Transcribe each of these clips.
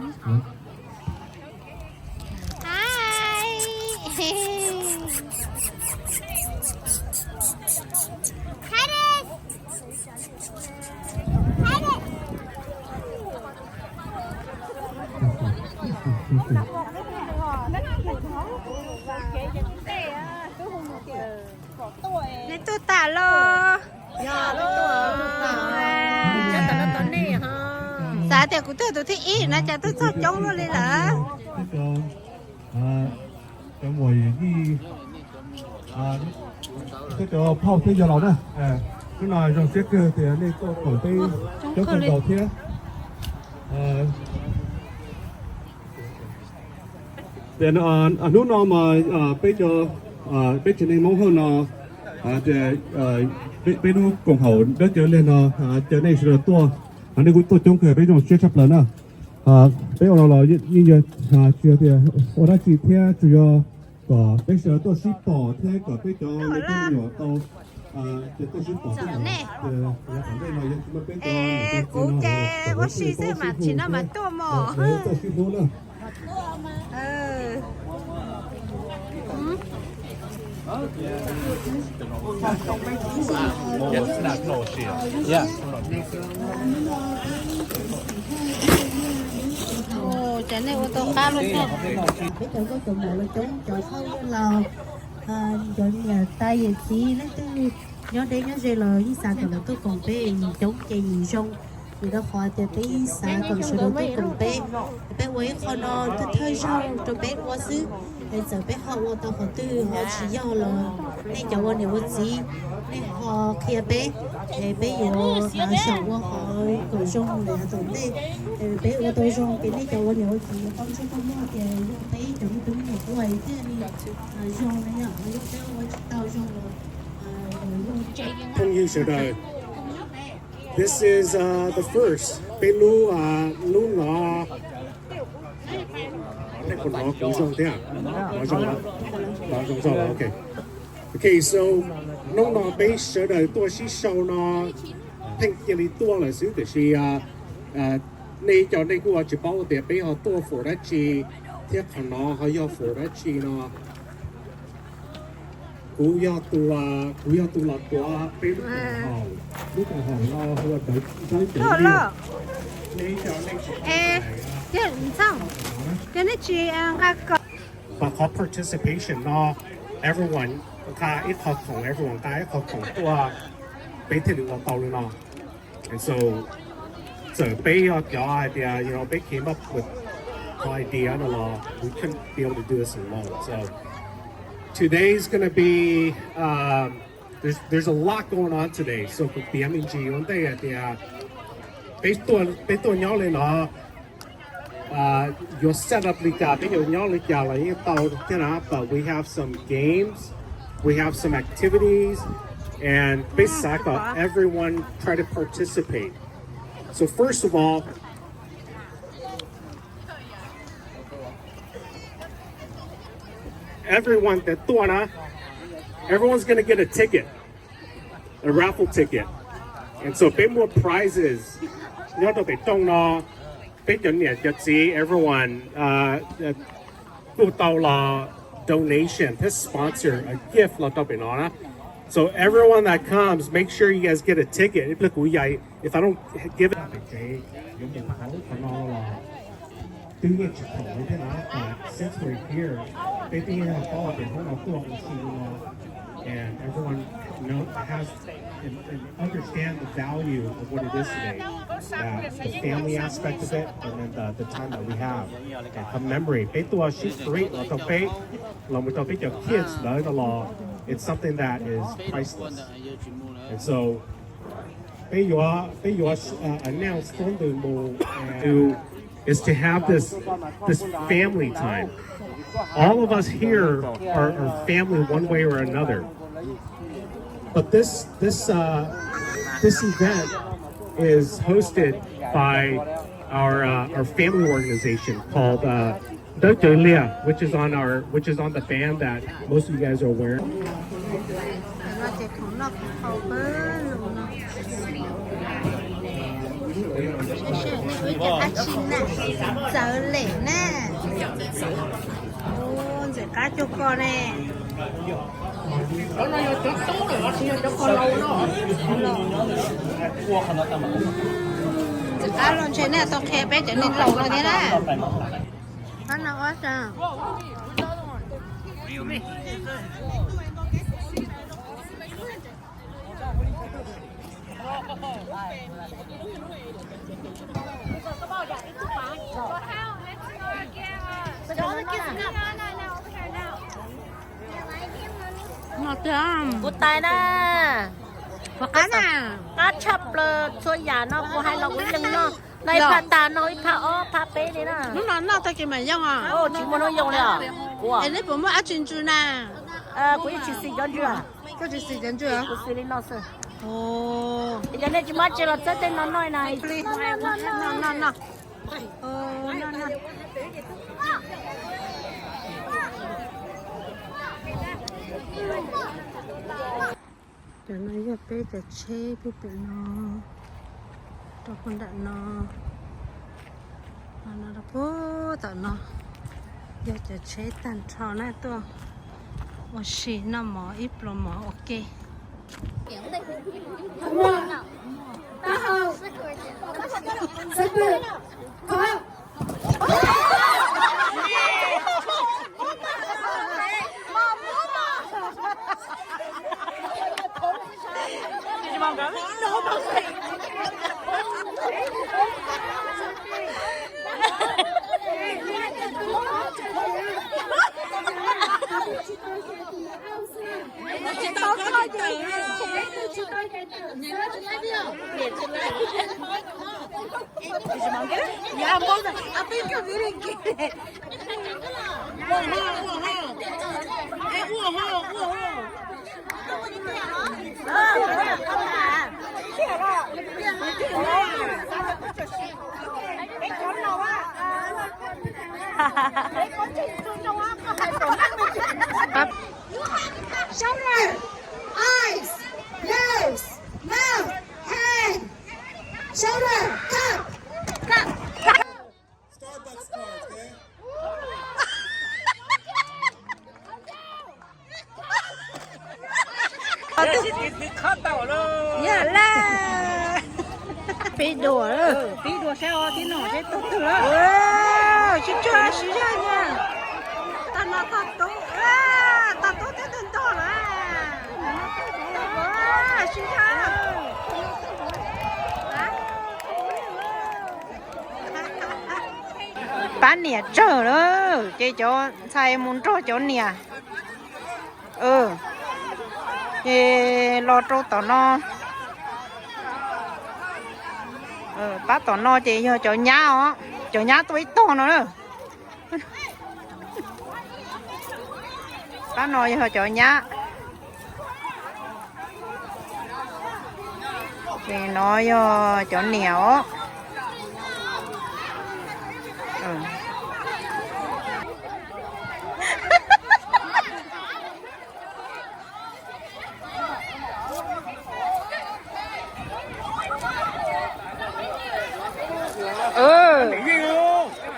Hi. Hi. Nej tuaj tas los? Xav tias kuv tuaj tus thib ib no cas tuaj txog coob luaj li lawm. Cov muam yij, cov phauj thiab yawg laus na, hnub no zoo siab kawg tias nej tuaj koom peb coob kawg nkaus thiab. Hnub no mas peb cov, peb tsev neeg Hmoob Hawj no, peb lub koom haum Dawb Cawv Liag no caw nej sawv daws tuaj, nej kuj tuaj coob kawg, peb zoo siab tshaj plaws na. Peb ua no los yeej yog tsis yog tias ua dab tsi thiab, tsuas yog kom peb sawv daws tuaj sib pom thiab kom peb cov me tub me nyuam tau tuaj sib pom thiab. Kuv ces ua si xwb mas tsis no mas tuaj mos. Tuaj sib hlub na. Cov nej ua tau qab lawm thiab. Peb cov nkauj cov muam los coob, cov phauj yawg laus, cov niam tais yawm txiv leej twg nyob deb nyob ze los yeej xav kom lawv tuaj koom peb, yim coob ces yim zoo. Vim rau qhov tias peb yeej xav kom sawv daws tuaj koom peb. Peb ua ib qho no thawj thawj zaug rau peb ua xwb, es txawm peb ho ua tau qhov twg ho tsis yog los nej cov ua niam ua txiv, nej ho qhia peb, es peb yuav xyaum ua qhov kom zoo lawm yav tom ntej. Peb ua tau zoo ces nej cov ua niam ua txiv yuav tau ntsej tau muag tias yog peb cov me tub me nyuam ua thiaj li zoo na yom, yog peb ua tsis tau zoo los Phooj ywg sawv daws, this is uh, the first, peb lub, lub no, nej puas hnov kuv zoo thiab? Hnov zoo, hnov zoo, ok. Ok, so hnub no peb sawv daws tuaj sib sau no, pheej cia li tuaj lawm xwb tiam sis nej cov nej kuj tsis paub tias peb ho tuaj for dab tsi thiab qhov no ho yog for dab tsi no. Kuv yog tus, kuv yog tus los tuav peb lub koom haum, lub koom haum no hu ua Dawb Cawv Liag. Yog nej tsis nqa kom, qhov participation no, everyone nqa ib qho khoom, everyone nqa ib qho khoom tuaj, peb thiaj li ua tau li no. And so, txawm peb yog cov hais tias, you know, peb came up with the idea no los, we couldn't be able to do this alone. So, today's gonna be, um, there's, there's a lot going on today. So, kuv piav me ntsis ua ntej hais tias peb tuaj, peb tuaj nyob li no, yuav set up li cas, peb yuav nyob li cas los yeej tau thiab na, but we have some games, we have some activities, and peb xav kom everyone try to participate. So first of all, everyone that tuaj na, everyone's gonna get a ticket, a raffle ticket. And so peb muaj prizes nyob rau pem rooj no. Peb cov niam cov txiv, everyone, kuj tau los donation thiab sponsor a gift los rau pem no na. So everyone that comes, make sure you guys get a ticket. Ib pliag kuv yai, if I don't give it, pem tsev yuav mus hauv qhov no los twb yeej tsis khoom li thiab na, but since we're here, peb twb yeej paub tias hnub no tuaj ua si li no, and everyone know, has and, and understand the value of what it is today, uh, the family aspect of it, and then the, the time that we have. And a memory, peb tuaj sib create los rau peb, los mus rau peb cov kids lawv no los, it's something that is priceless. And so, peb yuav, peb yuav, uh, announce txog ntawm mus, uh, is to have this, this family time. All of us here are, are family one way or another. But this, this, uh, this event is hosted by our, uh, our family organization called, uh, Dawb Cawv Liag, which is on our, which is on the band that most of you guys are wearing. Cov no ces khoom noj khoom haus pawg lug no. Ab tsi na, txawv lem na. Ntxim qab cuag ko ne. Ntxim qab los ntshe nej tau qhia peb cov neeg laus no thiab na. Ab no ua sa. Kuv tais na, qab na, qab tshaj plaws txhua yam no kuv hais los kuv yeej noj. Noj ib phaj tag, noj ib phaj ob phaj peb li na. Hnub no noj tag kis mam yoo os. Tsis muaj hnub yoo li os. Es nej puas muaj dab tsi ntsw na? Kuv yeej tsis xis cov ntsw. Koj tsis xis cov ntsw? Kuv xis li no xwb. Yog nej tsis muaj dab tsi los txawb tej no noj na. Cov no yog peb cov tsheb puag pem no, rau puag nram no, no rau puag tom no, yog cov tsheb tag nrho na, tuaj ua si noj mov ib pluas mov ua ke. Shoulder, eyes, nose, mouth, hand. Shoulder, cup, cup. Starbucks cards, okay? Yog lawm. Pib dua, pib dua saib os, tib no seb tau twg lawm. Tsis tsuag siv zog na. Tag no tog tub, tog tub twb ntog ntog lawm. Siv zog. Pab niam tsawg lawm ces cov ntxhais mus nrog cov niam. Ces los rau tom no. Pab tom no ces yog cov nyab os, cov nyab tuaj ib tog no na. Pab no yog cov nyab. Ces no yog cov niam os.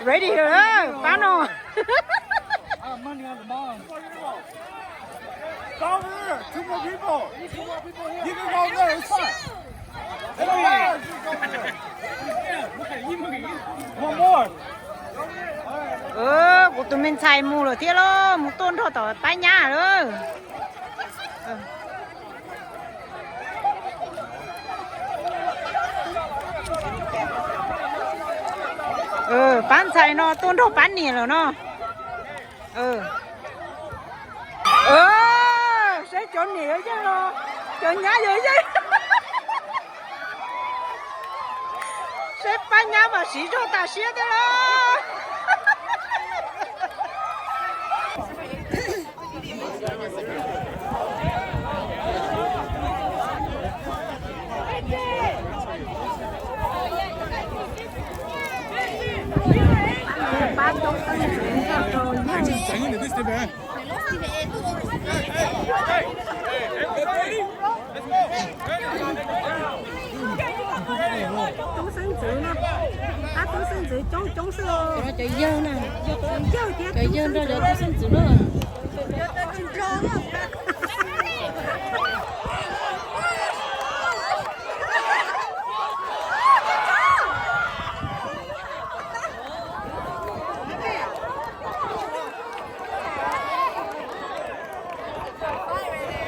Ready lawm, pab no. Over there, two more people. You can go over there, it's fine. One more. Kuv tus me ntxhais mus lawm thiab lauj, mus tuaj nrog tom pab nyab lawm. Pab ntxhais no tuaj nrog pab niam lawm no. Saib cov niam yuav yeej los cov nyab yuav yeej. Saib pab nyab mas siv zog tas siab thiab lauj. Tub xeeb ntxwv no, pab Xeeb ntxwv coob coob xwb. Cov no cov yawg na, cov yawg nrog cov tub xeeb ntxwv na.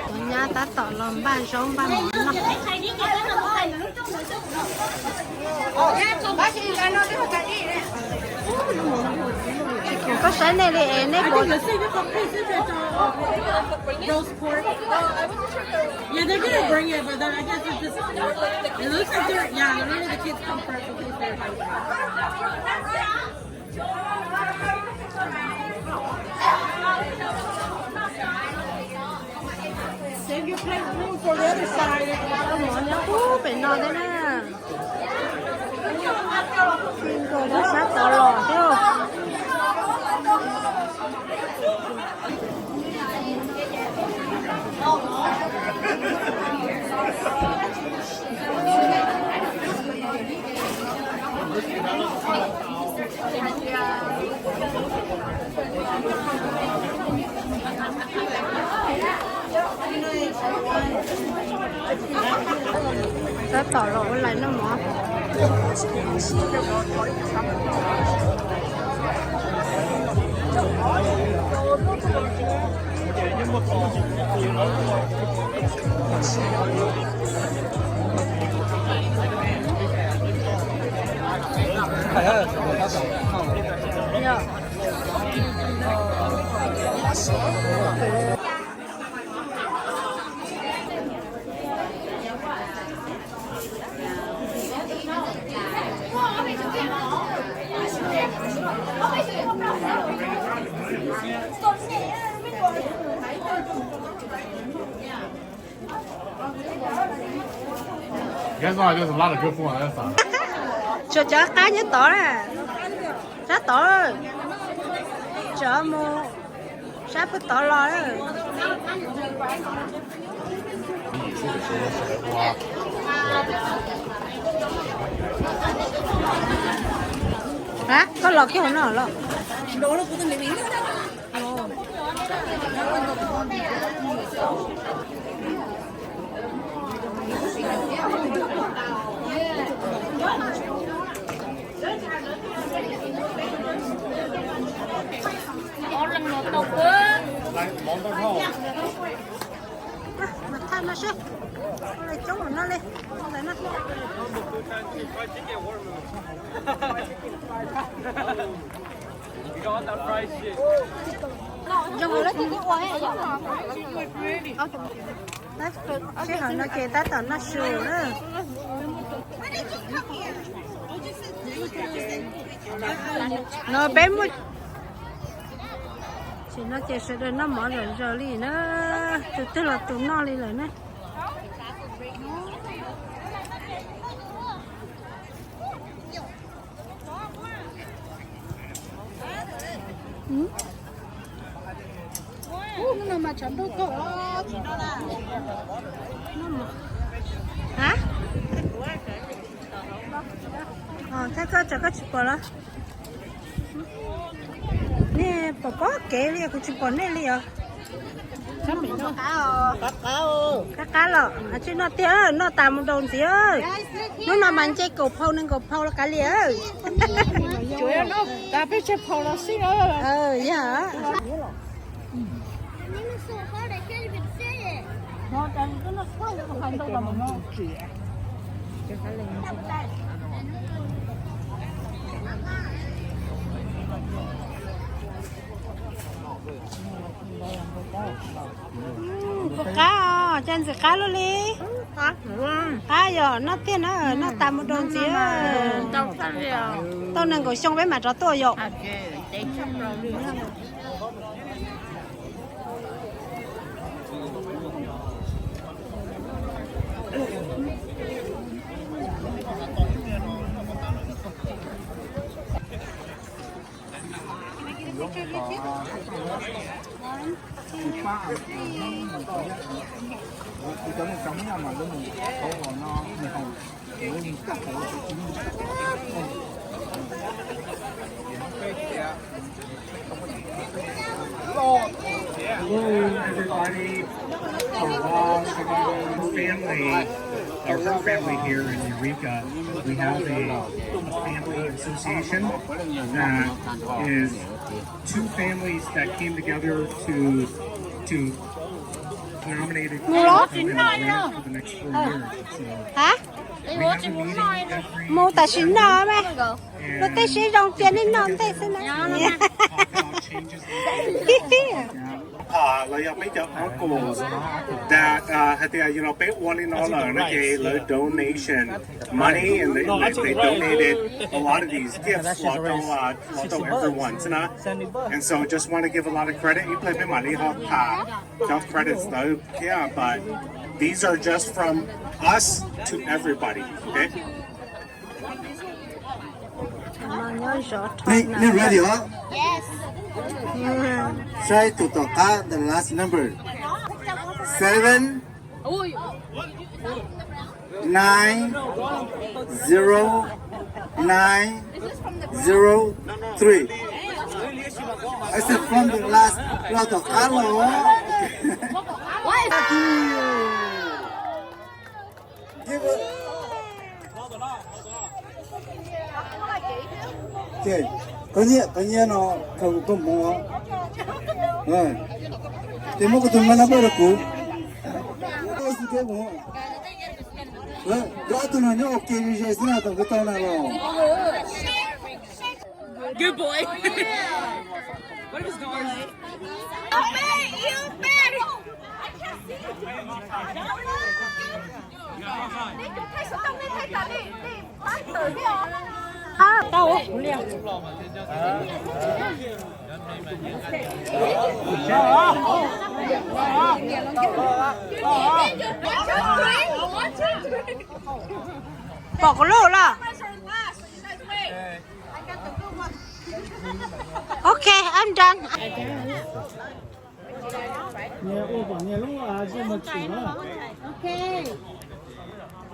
Kuv nyab tab tom los npaj zaub npaj mov noj. Koj saib nej li es nej puas... Yeah, they're gonna bring it, but then I guess it's just, it looks like they're, yeah, they're letting the kids come first in case they're hungry. Save your plate room for the other side. Ub, pem no thiab na. Nkaus lub sab tod los thiab. Tab tom los ua lais noj mov. Tshuav cov qab nyob tod na. Sab tod. Tsam mus sab pem tod los. Koj los kiag hauv no los. Mas thaj no seb, ua li coob no li. Zoo li leej twg twb ua. Sij hawm no ces tab tom noj su na. No peb muaj, tam sim no ces sawv daws noj mov zom zaws li na, tus twg los tus noj li lawm na. Hnub no mas tshav ntuj kawg. Hab, thaij koj tsam koj tsis pom los. Nej pom pob kev li, kuv tsis pom nej li os. Qab qab los, tsis noj tiag, noj tas mus rau ntxiv. Hnub no mas nce kaum phau nees nkaum phau los kav liam. Peb tseg phau los xij. Yog. Puas qab os, cas ntxim qab luaj li. Qab yog noj tiag na, noj tas mus rau ntxiv. Tau nees nkaum xyoo peb mam rov tuaj yom. Hello, everybody. From Guam, family, or her family here in Eureka. We have a, a family association that is two families that came together to to nominate a grant for the next four years. So we have a meeting every Mus tam sim no mas. Lub teb siab zoo cia nej noj ntej xwb na. Lawv yog peb cov uncles that hais tias yog no peb ua li no lawm no ces lawv donation money and they, like, they donated a lot of these gifts los rau los rau everyone xwb na. And so just want to give a lot of credit. Ib pliag peb mam li ho tham cov credits ntawd thiab, but these are just from us to everybody. Okay. Nej ready os? Saib tus tom qab, the last number. Seven nine zero nine zero three. It's from the last, los tom qab los. Koj nyiaj, koj nyiaj no khaws kuv koj mus. Ces muab kuv tus ma na paj rau kuv. Ob tug no nyob ua ke ze xwb na, tom kuv tau na los. Good boy. What if it's gone? Pom kuv lub los? Okay, I'm done. Okay.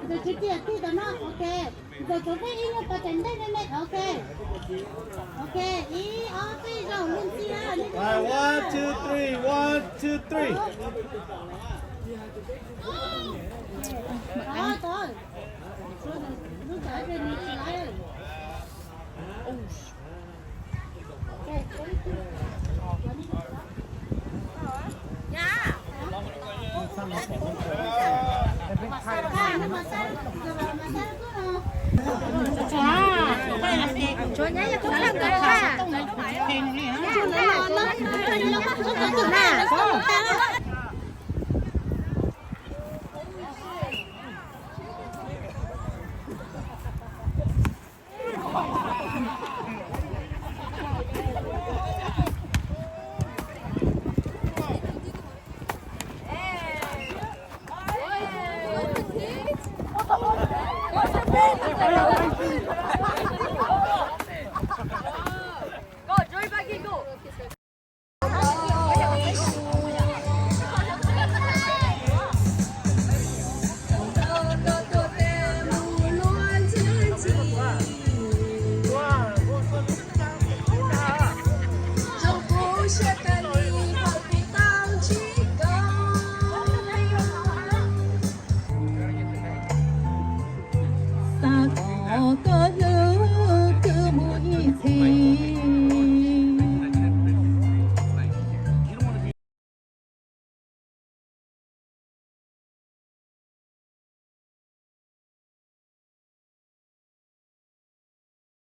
Tus tswv tij tij tau no, okay. Tus tswv peb ib nyuag pas tes ntej me me, okay. Okay, ib ob peb zaug lub ntxhi na. One, two, three, one, two, three.